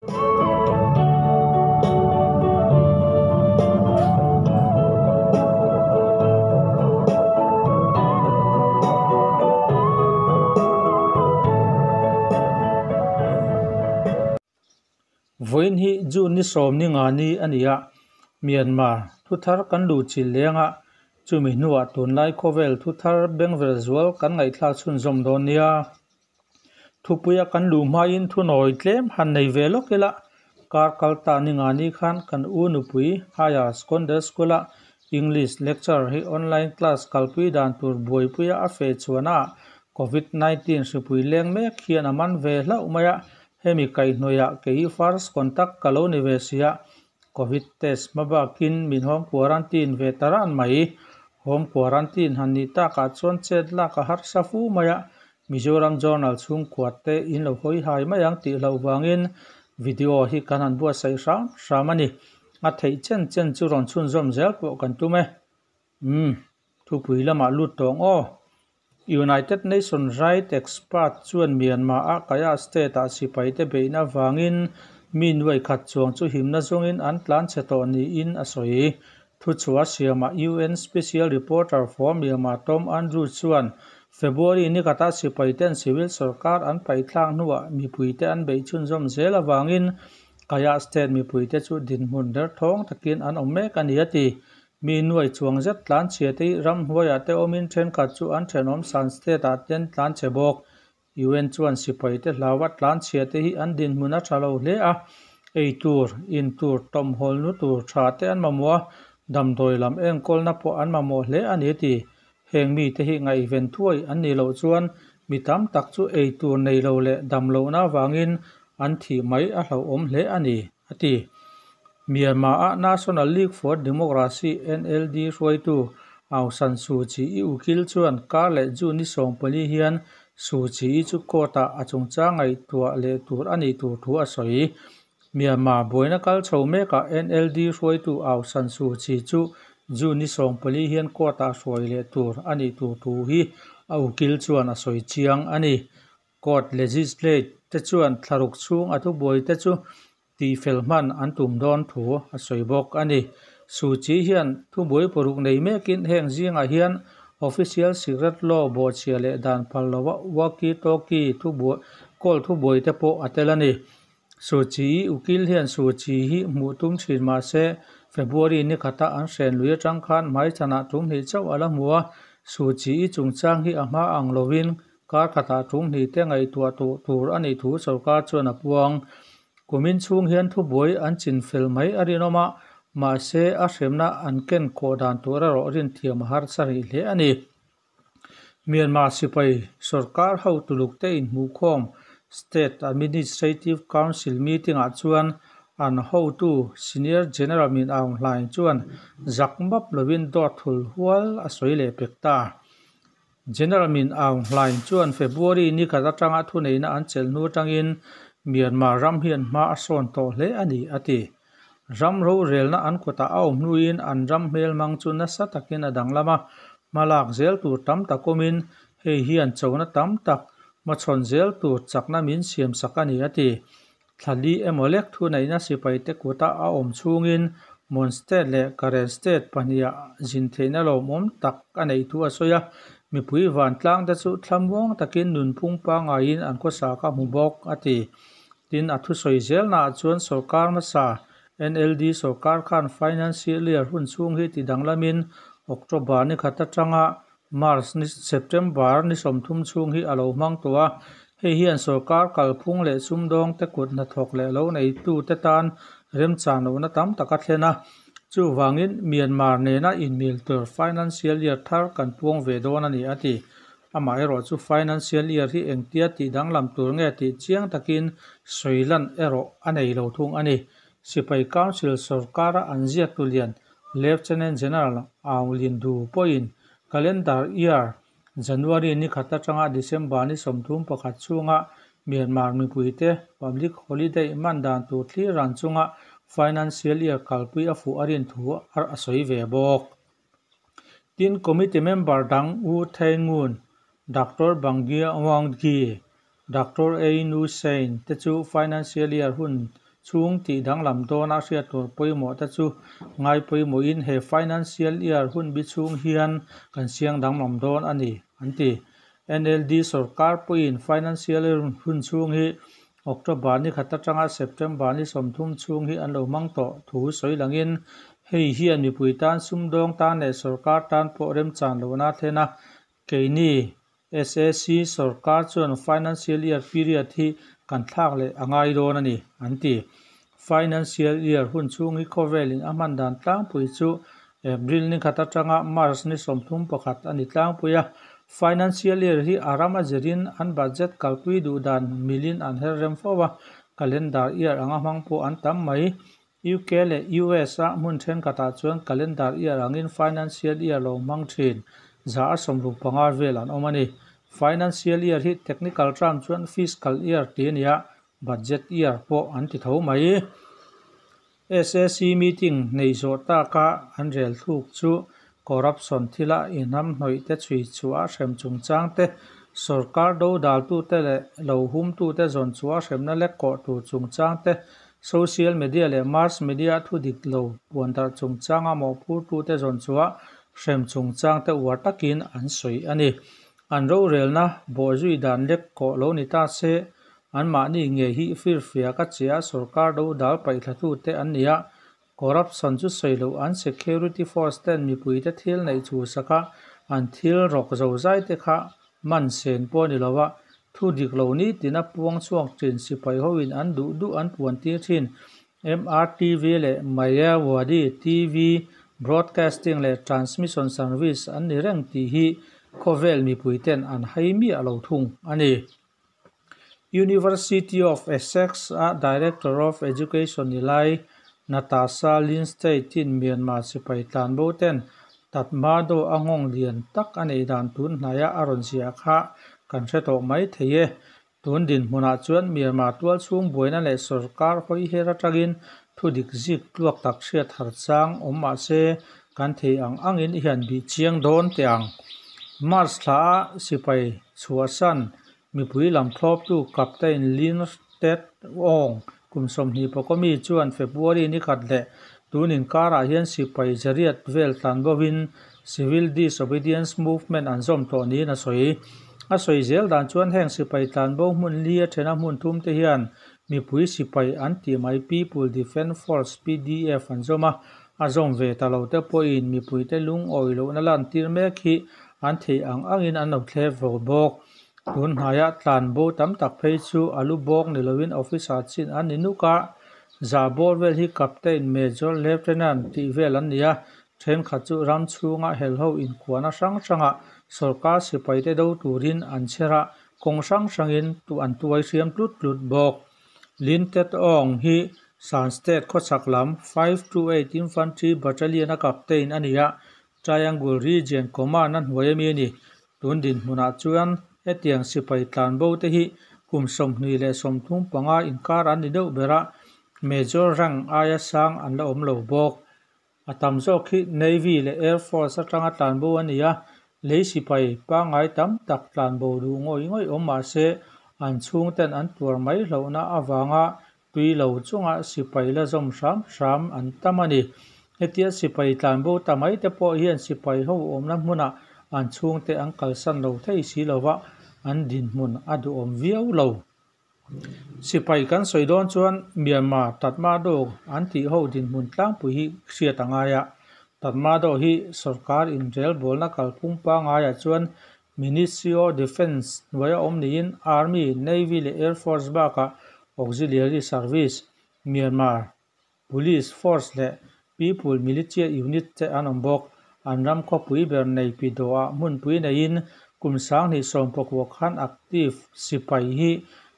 Vawiin hi June ni sawm ni nga ni a ni a, Myanmar thuthar kan luhchilh leng a, chumi hnuah tunlai khawvel thuthar bengver zual kan ngaihthlak chhunzawm dawn nia. Thupuia kan luh hmain thunawi tlem han nei ve lawk ila, kar kal ta ni nga ni khan kan u nupui Higher Secondary School-a English lecturer hi online class kalpui dan tur buaipuia a feh chhuahnaah Covid 19 hripui leng mek hian a man ve hlauh mai a, hemi kaihhnawihah kei first contact ka lo ni ve sia, Covid test hma bakin min home quarantine ve ta ran mai. Home quarantine han nih takah chuan chet lak a harsa fu mai a, Mizoram Journal chhungkua te in lo hawi hai mai ang tih hlauh vangin video hi kan han buatsaih hram hram a ni. A theih chen chen chu rawn chhunzawm zel pawh kan tum e. Umm, thupui lamah lut tawng aw. United Nation Right Expert chuan Myanmar a Kayah State ah sipaite beihna vangin mi nuai khat chuang chu himna zawngin an tlan chhe tawh niin a sawi. Thuchhuah siamah UN Special Reporter for Myanmar Tom Andrews chuan February ni khata sipaiten civil sorkar an paihthlak hnuah mipuite an beih chhunzawm zel avangin Kayah State mipuite chu dinhmun derthawng takin an awm mek a ni a ti. Mi nuai chuang zet tlan chhia te hi ramhnuaiah te awmin thenkhat chu an thenawm Shan State ah ten tlan chhe bawk. UN chuan sipaite hlaua tlan chhia te hi an dinhmun a tha lo hle a, ei tur, in tur, tawmhawl nu tur tha te an mamawh a, damdawi lam enkawlna pawh an mamawh hle a ni a ti. Heng mite hi ngaihven thuai an nih loh chuan mi tam tak chu ei tur nei lo leh dam lohna avangin an thih mai a hlauhawm hle a ni, a ti. Myanmar-a National League for Democracy, NLD, hruaitu Aung San Suu Kyi-i ukil chuan kar leh June ni 14 hian Suu Kyi-i chu court-ah a chungchang ngaihtuah leh tur a nih tur thu a sawi. Myanmar buaina kal chho mekah NLD hruaitu Aung San Suu Kyi chu June ni 14 hian court-ah hruai leh tur a nih tur thu hi a ukil chuan a sawi chiang a ni. Court legislate te chuan thlaruk chhung a thubuai te chu tihfel hman an tum dawn thu a sawi bawk a ni. Suu Kyi hian thubuai paruk nei mekin heng zingah hian Official Secret Law bawhchhia leh dan phal lova walkie talkie thubuai call thubuai te pawh a tel a ni. Suu Kyi ukil hian Suu Kyi hi hmuh tum thin mah se February ni khata an hren lui atang khan hmaichhanah tum hnih chauh a la hmu a, Suu Kyi chungchang hi a hma ang lovin Kar khatah tum hnih te ngaihtuah tawh tur a nih thu sorkar chuan a puang. Kumin chhung hian thubuai an chin fel mai a rinawm a, mahse a hremna an ken khawh dan tur erawh rinthiam a harsa rih hle a ni. Myanmar sipai sorkar hotu lukte inhmuhkhawm State Administrative Council meeting-ah chuan an hotu Senior General Min Aung Hlaing chuan zak map lovin dawt thul hual a sawi leh pek ta. General Min Aung Hlaing chuan February ni khat atanga thuneihna an chelh hnu atangin Myanmar ram hian hma a sawn tawh hle a ni, a ti. Ram rorelna an kutah a awm hnuin an ram hmelmang chu nasa takin a danglam a, hma lak zel tur tam tak awmin hei hian chona tam tak hmachhawn zel tur chakna min siamsak a ni, a ti. Thla li emaw lek thuneihna sipaite kuta a awm chhungin Mon State leh Karen State pahniha zin theihna lawmawm tak a neih thu a sawi a, mipui vantlangte chu thlamuang takin nunphung pangaiin an khawsa kha hmu bawk, a ti. Tin, a thusawi zelnaah chuan sorkar hmasa NLD sorkar khan financial year hun chhung hi ti danglamin October ni khat atanga March ni September ni 30 chhung hi a lo hmang tawh a, hei hian sorkar kalphung leh sumdawng te kut hnathawk leh lo neitute tan remchan lohna tam tak a thlen a. Chuvangin Myanmar nena inmil tur financial year thar kan puang ve dawn a ni, a ti. Amaherawh chu financial year hi engtia tih danglam tur nge tih chiang takin sawi lan erawh a nei lo thung a ni. Sipai Council sorkara an ziaktu lian Lieutenant General Aung Lin Du pawhin calendar year January ni khat atanga December ni 31 chhunga Myanmar mipuite public holiday hman dan tur thlir ran chunga financial year kalpui a fuh a rin thu a sawi ve bawk. Tin, committee member dang U Thein Ngun, Doctor Banggia Wanggi, Doctor A Nu Sein te chu financial year hun chhung tih danglam dawna hriat tur pawimawh te chu ngai pawimawhin he financial year hunbi chhung hian kan siam danglam dawn a ni, an ti. NLD sorkar pawhin financial year hun chhung hi October ni khat atanga September ni 30 chhung hi an lo hmang tawh thu sawi langin hei hian mipui tan sumdawng tan leh sorkar tan pawh remchan lohna a thlen a. Keini SAC sorkar chuan financial year period hi kan thlak leh a ngai dawn a ni, an ti. Financial year hun chhung hi khawvelin a hman dan tlangpui chu April ni khat atanga March ni 31 a ni tlangpui a. Financial year hi a ram a zirin an budget kalpui duh dan milin an her rem fo a, calendar year anga hmang pawh an tam mai. UK leh US a hmun thenkhatah chuan calendar year angin financial year lo hmang thin 165 vel an awm a ni. Financial year hi technical term chuan fiscal year tih a ni a, budget year pawh an ti tho mai. SAC meeting nei zawh taka an rel thluk chu corruption thila inhamhnawih te chhui chhuah hrem chungchang te, sorkar do daltu te leh lo humtu te zawn chhuah hremna lek kawh tur chungchang te, social media leh mass media thu dik lo puan darh chungchanga mawhphurtu te zawn chhuah hrem chungchang te uar takin an sawi a ni. An rorelna bawhzui dan lek kawh lo ni ta se, anmahni nge hi firfiak a che a sorkar do dal paihthlatu te an ni a. Corruption chu sawi loh an security force ten mipui te thil neih chu saka an thil rawk zo zai te kha man sen pawh ni lova thu dik lo ni tina puang chhuak thin sipai hoin an duh duh an puan tir thin. MRTV leh Myawaddy TV Broadcasting leh Transmission Service an ni reng tih hi khawvel mipui ten an hai miah lo thung a ni. University of Essex a Director of Education ni lai Natasha Lindstein Myanmar sipai tlanbo ten Tatmadaw a nghawng lian tak a nei dan tun hnaia a rawn ziah kha kan hre tawh mai thei e. Tun dinhmunah chuan Myanmar tual chhung buaina leh sorkar hawi her atangin thu dik zik tluak tak hriat har chang awm mah se kan thei ang angin i hian bih chiang dawn teh ang. March thla a sipai chhuahsan mipui lam thlawptu Captain Lin Htet Aung kum 21 mi chuan February ni khat leh tun inkarah hian sipai 800 vel tlanbovin civil disobedience movement an zawm tawh niin a sawi. A sawi zel dan chuan heng sipai tlanbo hmun li a thena hmun thum te hian mipui sipai an tih mai People Defence Force PDF an zawm a, a zawm ve ta lo te pawhin mipui te lungawi lohna lan tir mek hi an thei ang angin an lo thlep vo bawk. Tun hnaia tlanbo tam tak phei chu a lu bawk ni lovin officer chin an ni nuk a, za bawr vel hi captain, major, lieutenant tih vel an ni a, thenkhat chu ram chhunga helho inkuahna hrang hranga sorkar sipai te do turin an chher a, kawng hrang hrangin an tuai hriam tlut tlut bawk. Lin Htet Aung hi Shan State khawchhak lam 528 Infantry Battalion a captain a ni a, Triangle Region Command a hnuai ami a ni. Tun dinhmunah chuan hetiang sipai tlanbo te hi kum 20 leh 35 inkar an ni deuh ber a, major rank aia sang an la awm lo bawk. A tam zawk hi Navy leh Air Force atanga tlanbo a ni a, lei sipai pangngai tam tak tlanbo duh ngawih ngawih awm mah se an chhung ten an tuar mai hlauhna awanga tui lo chunga sipai la zawm hram hram an tam a ni. Hetia sipai tlanbo ta mai te pawh hian sipai ho awmna hmunah an chhung te an kalsan lo thei si lova, an dinhmun a duhawm viau lo. Sipai kan sawi dawn chuan Myanmar Tatmadaw an tih ho dinhmun tlangpui hi hriat a ngai a. Tatmadaw hi sorkar inrel bawlna kalphung pangaiah chuan Ministry of Defence hnuaia awm niin Army, Navy leh Air Force bakah Auxiliary Service, Myanmar Police Force leh People Militia Unit te an awm bawk. An ram khawpui ber nei Pyidawah hmunpui neiin kum 2019 khan active sipai hi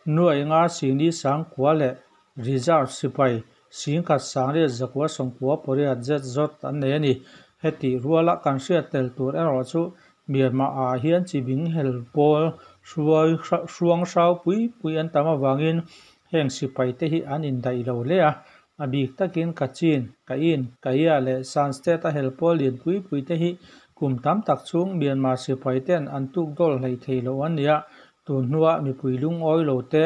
nuai nga singli sangkua leh reserve sipai 1,000 998 zet zawt an nei a ni. Heti ruala kan hriat tel tur erawh chu Myanmar ah hian chibing hel pawl hruang hrau pui pui an tam awangin heng sipai te hi an indaih lo hle a. A bik takin Kachin, Kayin, Kaya leh Shan State a hel pawl lian pui pui te hi kum tam tak chhung Myanmar sipai ten an tuk dawl hlei thei lo an ni a. Tun hnuah mipui lungawi lo te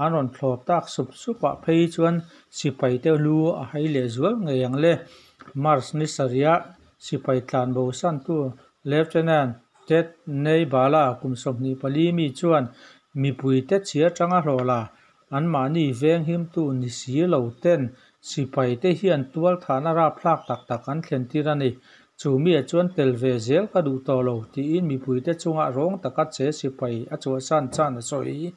an rawn thlawp tak sup sup ah phei chuan sipai te lu a hai leh zual ngei ang le. March ni sarih ah sipai tlan bo san tu Lieutenant Ted Neibala kum 24 mi chuan mipui te chhia atanga hlawh la anmahni veng himtu ni si lo ten sipai te hian tual thahna rapthlak tak tak an thlen tir a ni. Chu mi ah chuan tel ve zel ka duh tawh lo tiin mipui te chunga rawng taka che sipai a chhuahsan chan a sawi.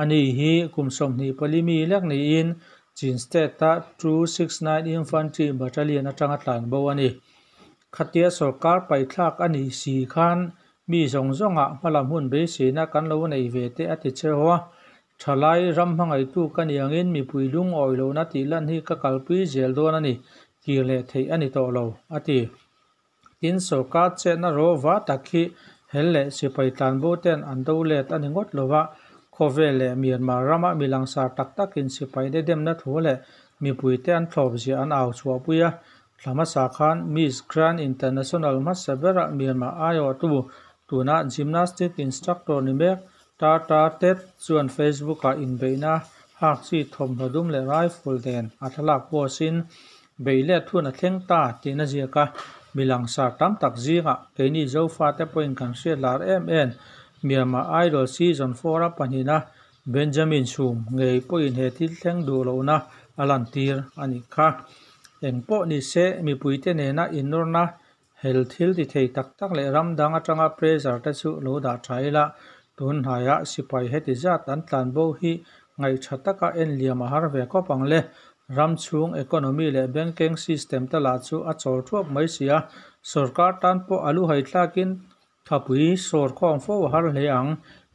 Ani hi kum 24 mi lek niin Chin State a 269 Infantry Battalion atanga tlan bo a ni. Khatia sorkar paithlak a ni si khan mi zawng zawngah hmalam hun beiseina kan lo nei ve te a ti cheu a. Thalai ram hmangaitu ka ni angin mipui lungawi lohna tih lan hi ka kalpui zel dawn a ni. Kir leh theih a ni tawh lo, a ti. Tin, sorkar chetna rawva tak hi hel leh sipai tlanbo ten an do let a ni ngawt lova. Khawvel leh Myanmar rama mi langsar tak takin sipai te demna thu leh mipui te an thlawp zia an au chhuahpui a. Thla hmasa khan Miss Grand International hmasa berah Myanmar aiawhtu tuna gymnastic instructor ni mek Tar Tar Tet chuan Facebook ah inbeihna hak chi thawmhnaw dum leh rifle nen a thlalak post in bei let hun a thleng ta tiin a ziak a. Mi langsar tam tak zingah keini Zofate pawhin kan hriat lar em em Myanmar Idol Season 4 a pahnihna Benjamin Sum ngei pawhin he thil thleng duh lohna a lantir a nih kha. Eng pawh ni se mipuite nena innawrna hel thil ti thei tak tak leh ram dang atanga pressure te chu lo dah tha ila. Tun hnaiah sipai heti zat an tlan bo hi ngaih tha taka en liam a har ve khawp ang le. Ram chhung economy leh banking system te lah chu a chawl thuap mai si a. Sorkar tan pawh a lu hai thlakin thapui sawr khawm fo a har hle ang.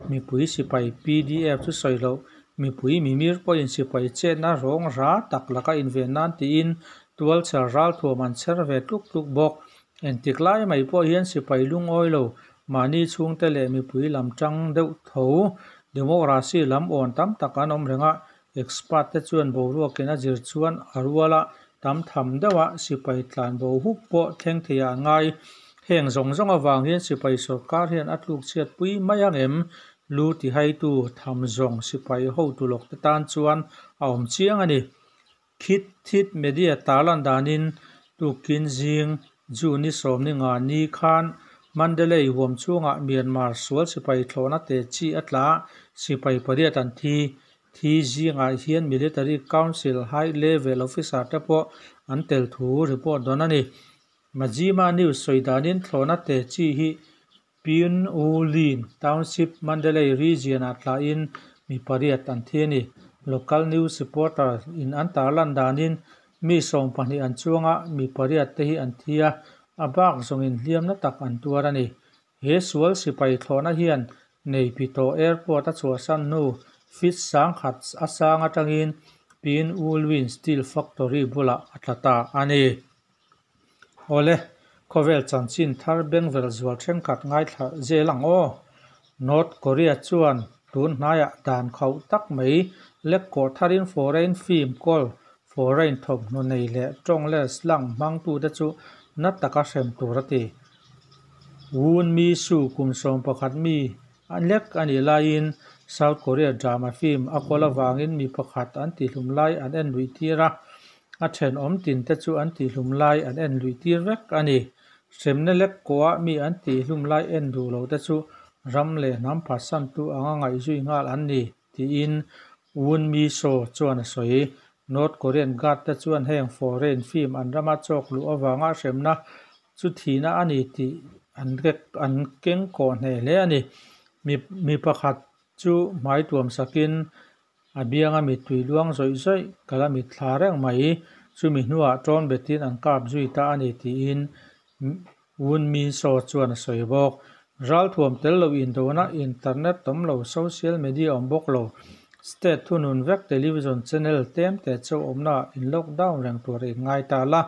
Mipui sipai PDF chu sawi loh mipui mimir pawhin sipai chetna rawng ra tak laka inven nan tiin tual chher ral thuam an chher ve tluk tluk bawk. Engtik lai mai pawh hian sipai lungawi lo mahni chhungte leh mipui lam tang deuh tho democracy lam awn tam tak an awm reng a. Expert te chuan boruakin a zir chuan a ruala tam tham deuha sipai tlan bo hup pawh thleng thei ah an ngai. Heng zawng zawng avang hian sipai sorkar hian a tluk chhiat pui mai ang em? Lu ti haitu tham zawng sipai hotu lawk te tan chuan a awm chiang a ni. Khit Thit Media tarlan danin tukin zing June ni 15 ni khan Mandalay huam chhungah Myanmar sual sipai thlawhna te chi a tla sipai pariat an thi. Thi zingah hian Military Council High Level Officer te pawh an tel thu report dawn a ni. Majima News sawi danin thlawhna te chi hi Pyin Oo Lwin Township Mandalay region ah tlain mi pariat an thi a ni. Local news reporter in an tarlan danin mi 12 an chuanga mi pariat te hi an thi a, a bak zawngin hliamna tak an tuar a ni. He sual sipai thlawhna hian Naypyidaw Airport a chhuahsan hnu feet sangkhat a sang atangin Pyin Oo Lwin Steel Factory bulah a tla ta a ni. Awle, khawvel chanchin thar bengvel zual thenkhat ngaithla zel ang aw. North Korea chuan tun hnaiah dan khauh tak mai lek kawh tharin foreign film kawl foreign thawmhnaw nei leh tawng leh slang hmangtute chu na taka hrem tur a ti. Woon Mi Soo kum 11 mi lek a nih laiin South Korea drama film a kawl avangin mi pakhat an tihlum lai an en luih tir a. A thenawm tin te chu an tihlum lai an en luih tir vek a ni. Hremna lek kawha mi an tihlum lai en duh lo te chu ram leh hnam phatsantu anga ngaihzui nghal an ni tiin Woon Mi Soo chuan a sawi. North Korean guard te chuan heng foreign film an rama chawk luh avanga hremna chu thihna a ni tih an keng kawh hneh hle a ni. Mi pakhat chu hmai tuam sakin a bianga mi tui luang zawih zawih kala mi thla reng mai chumi hnuah tawn betin an kap zui ta a ni tiin Woon Mi Soo chuan a sawi bawk. Ral thuam tel lo indona internet awm lo social media awm bawk lo state thunun vek television channel tlem te chu awmna in lockdown reng tur in ngai ta la.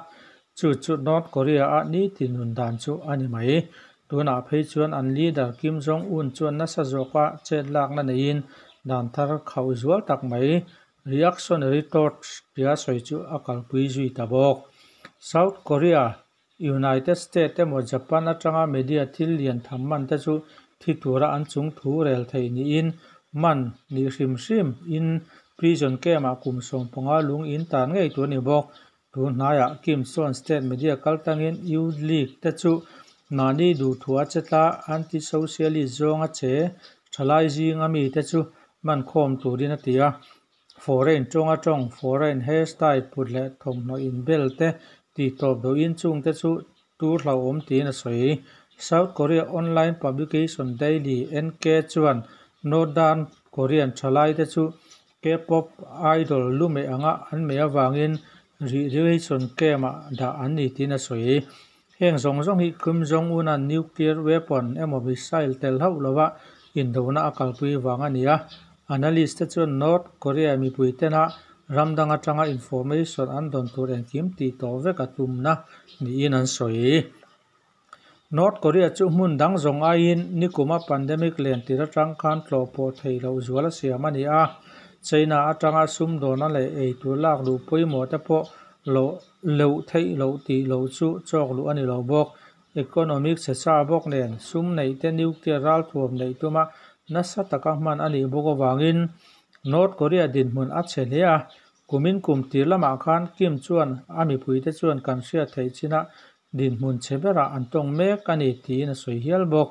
Chu chu North Korea a ni tinun dan chu a ni mai. Tunah phei chuan an leader Kim Jong Un chuan nasa zawka chet lakna neiin dan thar khauh zual tak mai reactionary torch tia sawi chu a kalpui zui ta bawk. South Korea, United States emaw Japan atanga media thil lian tham man te chu thi tura an chung thu rel thei niin Man nih hrim hrim in prison camp ah kum 15 lung in tan ngei tur a ni bawk. Tun hnaiah Kim chuan state media kaltangin Youth League te chu mahni duhthua chetla anti-socialist zawnga che thalai zinga mite chu man khawm turin a ti a. Foreign tawnga tawng, foreign hairstyle put leh thawmhnaw inbel te tihtawp duhin chungte chu tur hlauhawm tiin a sawi. South Korea online publication Daily NK chuan Northern Korean thalaite chu K-pop idol lumeh anga an meh avangin re-relation camp-ah dah an ni tiin a sawi. Heng zawng zawng hi Kim Jong-un-a'n nuclear weapon emaw missile tel hauh lova indona a kalpui vang a ni a. Analyst te chuan North Korea mipui tena ram dang atanga information an dawn tur engkim tih tawh vek a tumna niin an sawi. North Korea chu hmun dang zawng aiin nikuma pandemic len tir atang khan tlawh pawh theih loh zual a siam a ni a. China atanga sumdawna leh eitur lak luh pawimawh te pawh loh leuh theih loh tih loh chu chawk luh a ni lo bawk. Economic chhe sa bawk nen sum neih te nuclear ralthuam neih tuma nasa taka hman a nih bawk avangin North Korea dinhmun a chhe hle a. Kumin kum tir lamah khan Kim chuan a mipuite chuan kan hriat theih chinah dinhmun chhe berah an tawng mek a ni tiin a sawi hial bawk.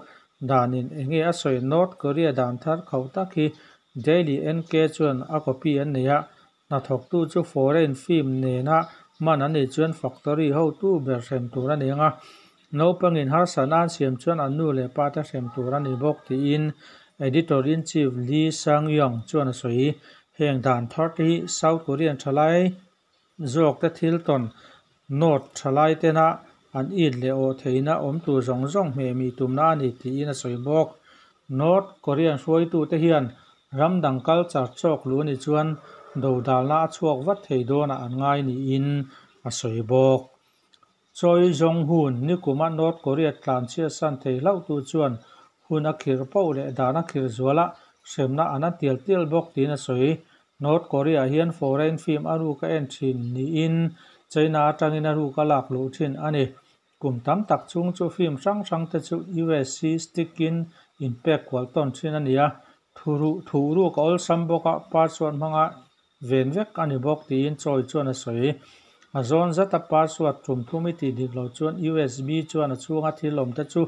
Danin enge a sawi North Korea dan thar khauh tak hi Daily NK chuan a copy an nei a. Hnathawktu chu foreign film nena hman an nih chuan factory hotu ber hrem tur a ni ang a. Naupangin harsatna an siam chuan an nu leh pa te hrem tur a ni bawk tiin Editor-in-Chief Lee Sang-yong chuan a sawi. Heng dan thar te hi South Korean thalai zawk te thil tawn North thalai tena an it leh awh theihna awm tur zawng zawng hmehmih tumna a ni tiin a sawi bawk. North Korean hruaitute hian ram dang culture chawk luh a nih chuan dodalna a chhuak vat thei dawnah an ngai niin a sawi bawk. Choi Jong-hun, nikuma North Korea tlanchhiatsan thei hlauhtu chuan hun a khirh poh leh dan a khirh zuala hremna an a tial tial bawk tiin a sawi. North Korea hian foreign film a ruk a en thin niin China atangin a ruk a lak luh thin a ni. Kum tam tak chhung chu film hrang hrang te chu USC stick in inpek kual tawn thin a ni a, thuruh ruk a awlsam bawk a, password hmanga ven vek a ni bawk tiin Choi chuan a sawi. A zawn zata password tum thum i tih dik loh chuan USB chuan a chhunga thil awm te chu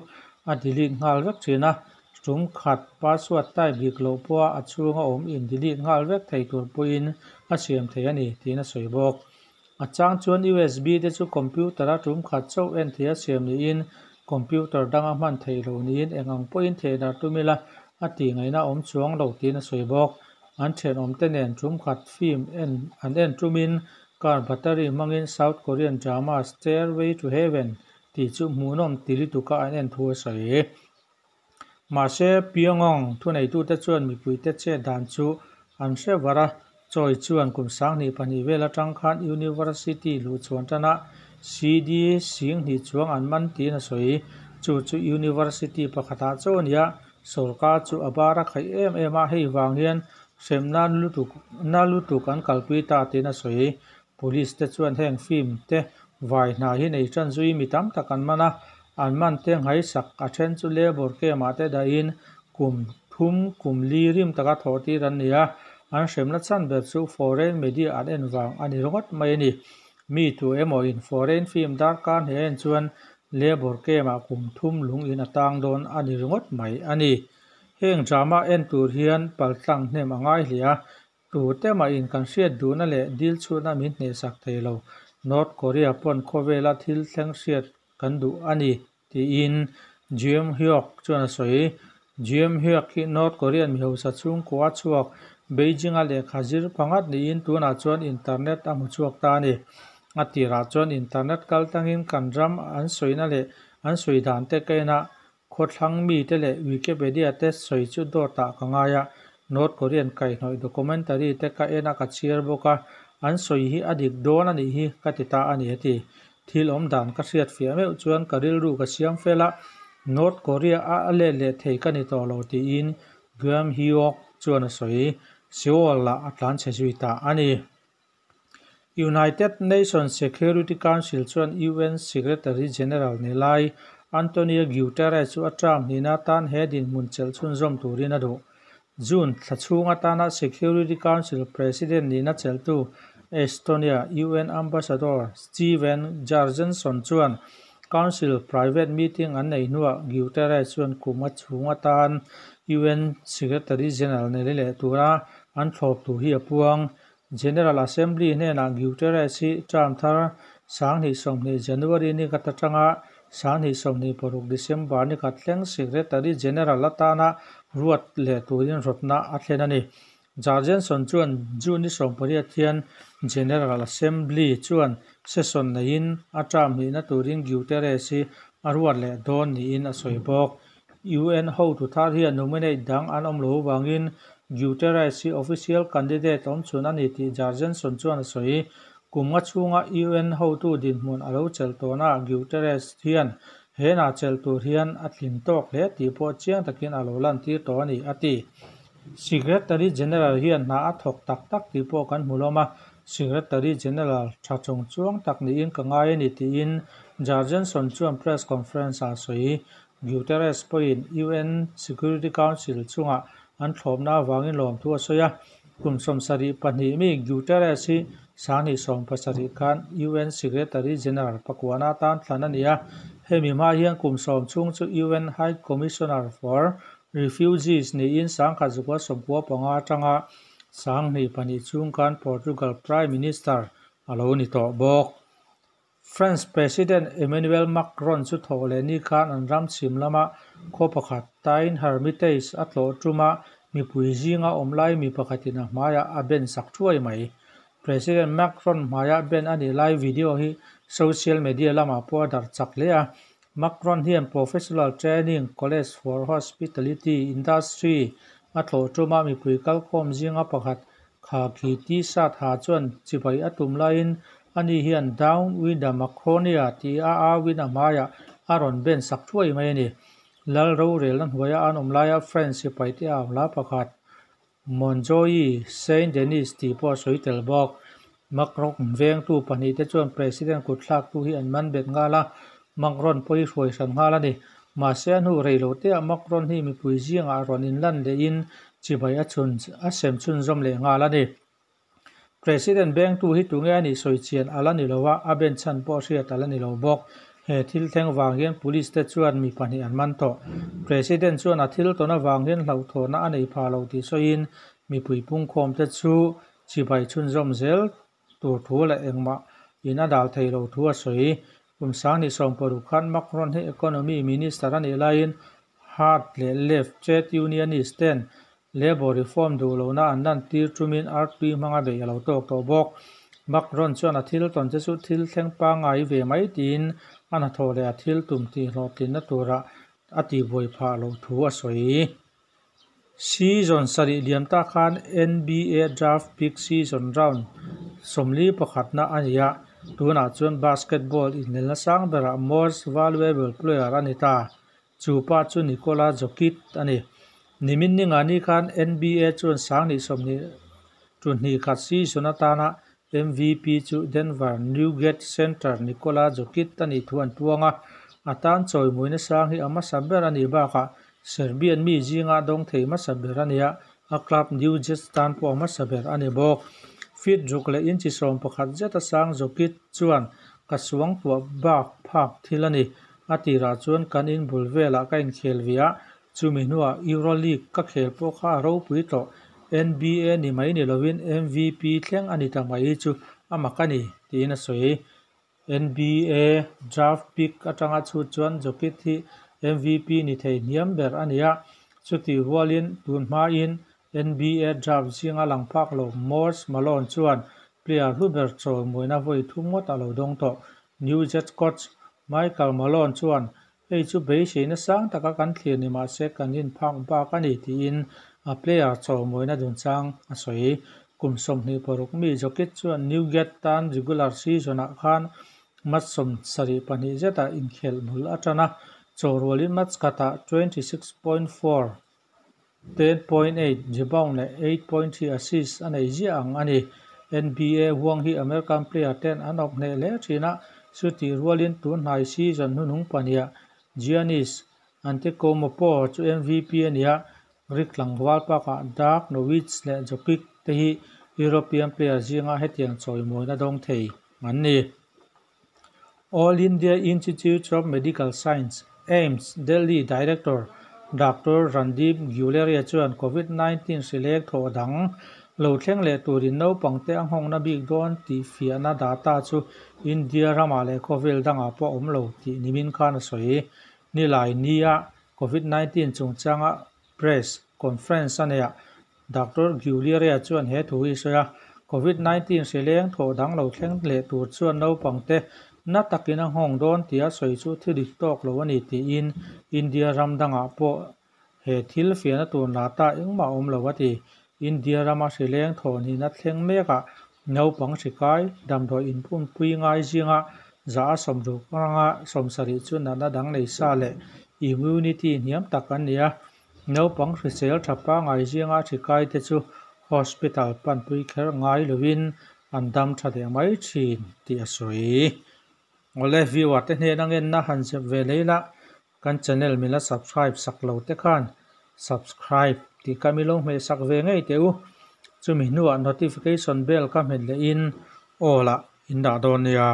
a delete nghal vek thin a, tum khat password type dik loh pawha a chhunga awm in delete nghal vek thei tur pawhin a siam thei a ni tiin a sawi bawk. A chang chuan USB te chu computer a tum khat chauh en thei a siam niin computer danga hman theih loh niin eng ang pawhin theihdarh tum ila a tih ngaihna awm chuang lo tiin a sawi bawk. An thenawm te nen tum khat film en an en tumin car battery hmangin South Korean drama Stairway to Heaven tih chu hmuhnawm ti lutuka an en thu a sawi. Mahse, Pyongyang thuneitute chuan mipuite chet dan chu an hre var a, Choi chuan kum 22 vel atang khan university luh chhuan tana CD 2000 chuang an man tiin a sawi. Chu chu university pakhatah chaw a ni a, sorkar chu a bar a khaih em em a, hei vang hian hremna na lutuk an kalpui ta tiin a sawi. Police te chuan heng film te vai hna hi nei tan zui mi tam tak an man a, an man te nghaisak a then chu labour camp ah te dahin kum 3 kum 4 rim taka thawh tir an ni a, an hremna chan ber chu foreign media an en vang a ni ringawt mai a ni. Mi tu emaw in foreign film darkar hne en chuan labour camp ah kum 3 lung in a tang dawn a ni ringawt mai a ni. Heng drama en tur hian paltlang hnem a ngai hle a, tu te mah in kan hriat duhna leh dil chhutna min hnehsak thei lo. North Korea pawn khawvela thil thleng hriat kan duh a ni tiin Geum Hyuk chuan a sawi. Geum Hyuk hi North Korean mi hausa chhungkua chhuak Beijing a lehkha zir pangat niin tunah chuan internet a hmu chhuak ta a ni. A tirah chuan internet kal tangin kan ram an sawina leh an sawi dan te ka en a, khawthlang mi te leh Wikipedia te sawi chu dawtah ka ngai a. North Korean kaihhnawih documentary te ka en a ka chhiar bawk a, an sawi hi a dik dawn a nih hi ka ti ta a ni a ti. Thil awm dan ka hriat fiah meuh chuan ka rilru ka siam fel a, North Korea a a let leh thei ka ni tawh lo tiin Geum Hyuk chuan a sawi. Seoul ah a tlanchhe zui ta a ni. United Nations Security Council chuan UN Secretary General ni lai Antonio Guterres chu a term hnihna tan he dinhmun chelh chhunzawm turin a duh. June thla chhung atana Security Council President nihna chelhtu Estonia UN Ambassador Steven Jargenson chuan Council private meeting an neih hnuah Guterres chuan kum a chhung atan UN Secretary General ni leh tura an thlawp thu hi a puang. General Assembly hnenah Guterres hi term thar 2020 January ni khat atanga 2026 December ni khat thleng Secretary General atana ruat leh turin rawtna a thlen a ni. Jargenson chuan June ni 18 hian General Assembly chuan session neiin a term hnihna turin Guterres hi a ruat leh dawn niin a sawi bawk. UN hotu thar hian nominate dang an awm lo avangin Guterres hi official candidate awm chhun a ni tih Jargenson chuan a sawi. Kum nga chhunga UN hotu dinhmun a lo chelh tawhnaah Guterres hian he hna chelh tur hian a tlin tawk hle tih pawh chiang takin a lo lantir tawh a ni, a ti. Secretary General hian hna a thawk tak tak tih pawh kan hmu lawm a, Secretary General tha chung chuang tak niin ka ngai a ni tiin Jargenson chuan press conference-ah a sawi. Guterres pawhin UN Security Council chungah an thlawpna avangin lawmthu a sawi a. Kum 72 mi Guterres hi 2017 khan UN Secretary General pakuana atan thlan a ni a. Hemi hma hian kum 10 chhung chu UN High Commissioner for Refugees niin 1995 atanga 2002 chhung khan Portugal Prime Minister a lo ni tawh bawk. France President Emmanuel Macron chu thawh leh ni khan an ram chhim lama khaw pakhat Tain Hermitage a tlawh tuma mipui zinga awm lai mi pakhatin a hmaiah a ben sak thuai mai. President Macron hmaia ben a nih lai video hi social media lamah pawh a darh chak hle a. Macron hian Professional Training College for Hospitality Industry a tlawh tuma mipui kalkhawm zinga pakhat khaki t-shirt ha chuan chibai a tum laiin ani hian Down with the Macronia tih a auin a hmaiah a rawn ben sak thuai mai a ni. Lal rorelna hnuaia an awm laia French sipai te a awm la pakhat Montjoie Saint Denis tih pawh a sawi tel bawk. Macron vengtu pahnih te chuan President kut thlaktu hi an man bet nghal a, Macron pawh hi hruai hran nghal a ni. Mahse a hnu rei lo teah Macron hi mipui zingah rawn inlan lehin chibai a chhun a sem chhunzawm leh nghal a ni. President vengtu hi tunge a nih sawi chian a la ni lo a, a ben chhan pawh hriat a la ni lo bawk. He thil thleng vang hian police te chuan mi pahnih an man tawh. President chuan a thil tawn avang hian hlauhthawhna a nei phah lo tih sawiin mipui pungkhawm te chu chibai chhunzawm zel tur thu leh engmah in a dal thei lo thu a sawi. Kum 2016 khan Macron hi economy minister a nih laiin hard leh left trade unionist ten labour reform duh lohna an lantir tumin artui hmanga beih a lo tawk tawh bawk. Macron chuan a thil tawn te chu thil thleng pangngai ve mai tiin a hnathawh leh a thil tum tih hlawhtlinna turah a tihbuai phah loh thu a sawi. Season sarih liam ta khan NBA Draft Pick Season Round 41na a ni a, tunah chuan basketball inelna sang berah Most Valuable Player a ni ta. Chu pa chu Nikola Jokic a ni. Nimin ninga ni khan NBA chuan 2021 season atana MVP chu Denver Nuggets center Nikola Jokic a nih thu an puang a. A tan chawimuina sang hi a hmasa ber a nih bakah Serbian mi zinga dawng thei hmasa ber a ni a, a club Nuggets tan pawh a hmasa ber a ni bawk. Feet ruk leh inchi 11 zeta sang Jokic chuan ka suang tuah bak phak thil a ni. A tirah chuan kan in bul velah ka inkhel ve a, chumi hnuah Euroleague ka khel pawh kha a ropui tawh. NBA ni mai ni lovin MVP thleng a ni ta mai hi chu a mak a ni, tiin a sawi. NBA Draft Pick atanga chhut chuan Jokic hi MVP ni thei hniam ber a ni a, chutih rualin tun hmain NBA Draft zinga lang phak lo Moses Malone chuan player hlu ber chawimuina vawi thum ngawt a lo dawng tawh. Nuggets coach Michael Malone chuan hei chu beiseina sang taka kan thlir ni mahse kan in phak bak a ni tiin a player chawimuina dunchang a sawi. Kum 26 mi Jokic chuan Nuggets tan regular season-ah khan match 72 zeta inkhel bul atana chawhrualin match khatah 26.4, 10.8 rebound leh 8.3 assist a nei ziah ang a ni. NBA huang hi American player ten an awp hneh hle thin a, chutih rualin tun hnai season hnuhnung pahniha Giannis Antetokounmpo chu MVP a ni a. Greek tlangval bakah Dirk Nowitzki leh Jokic te hi European player zinga hetiang chawimawina dawng thei an ni. All India Institute of Medical Science, AIIMS, Delhi Director Doctor Randeep Guleria chuan Covid 19 hri leng thawh dang lo thleng leh turin naupangte a nghawngna bik dawn tih fiahna data chu India ramah leh khawvel dangah pawh a awm lo tih nimin khan a sawi. Nilai nia Covid 19 chungchanga press conference a neihah Doctor Guleria chuan he thu hi a sawi a, Covid 19 hri leng thawh dang lo thleng leh tur chuan naupangte na takin a nghawng dawn tih a sawi chu thil dik tawk lo a ni tiin India ram dangah pawh he thil fiahna tur data engmah a awm lo a ti. India rama hri leng thawh hnihna thleng mekah naupang hri kai damdawi inpumpui ngai zinga za a 60 anga 70 chu natna dang nei sa leh immunity hniam tak an ni a. Naupang hrisel tha pangai zinga hri kai te chu hospital panpui kher ngai lovin an dam tha leh mai thin tih a sawi. Awle viewer te hnen a ngenna han zep ve lei la, kan channel min la subscribe sak lo te khan subscribe tih kha min lo hmeh sak ve ngei teh u. Chumi hnuah notification bell kha hmet lehin all ah in dah dawn nia.